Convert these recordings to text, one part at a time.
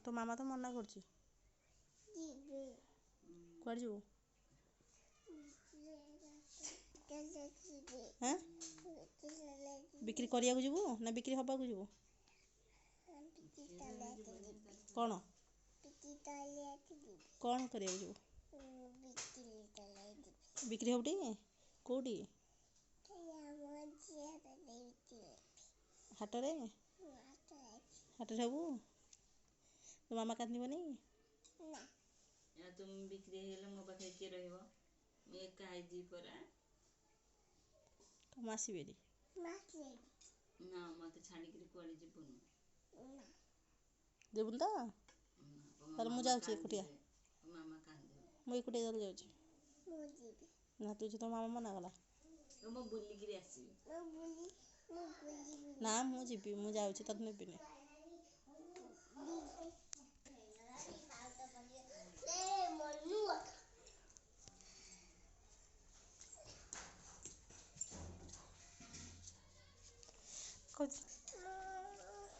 ତୋ ମାମା ତ ମନା କରୁଛି। କୁଆଡ଼େ ଯିବୁ? ହାଁ, ବିକ୍ରି କରିବାକୁ ଯିବୁ ନା ବିକ୍ରି ହେବାକୁ ଯିବୁ? କ'ଣ କ'ଣ କରିବାକୁ ଯିବୁ? ବିକ୍ରି ହବୁ ଟି? କେଉଁଠି? ହାଟରେ? ହାଟରେ ହବୁ? ତୋ ମାମା କାନ୍ଦିବନି? ଆଉ ତୁମେ ବିକ୍ରି ହେଇଗଲେ ମୋ ପାଖରେ କିଏ ରହିବ? ମୁଁ ଏକା ହେଇଯିବି ପରା। ମୁଁ ଆସିବିନି। ନା, ମୋତେ ଛାଡ଼ିକିରି କୁଆଡ଼େ ଯିବୁନୁ। ଯିବୁନି ତ? ନା, ତାହେଲେ ମୁଁ ମାମା ଯାଉଛି ଏକୁଟିଆ। କାନ୍ଦିବେ, ମାମା କାନ୍ଦିବ। ମୁଁ ଏକୁଟିଆ ତାହେଲେ ଯାଉଛି। ନା, ତୁ ତୋ ମାମା ମନା କଲା। ମୁଁ ବୁଲିକିରି ଆସିବି। ନା, ମୁଁ ଯିବି, ମୁଁ ଯାଉଛି, ତତେ ନେବିନି।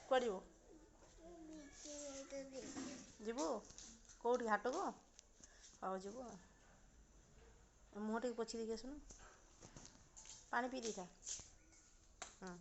କୁଆଡ଼େ ଯିବୁ? ଯିବୁ କେଉଁଠି? ହାଟକୁ? ହଉ, ଯିବୁ ଆଉ। ମୁହଁ ଟିକେ ପୋଛି ଦେଇକି ଆସୁନୁ, ପାଣି ପିଇ ଦେଇଥା। ହଁ।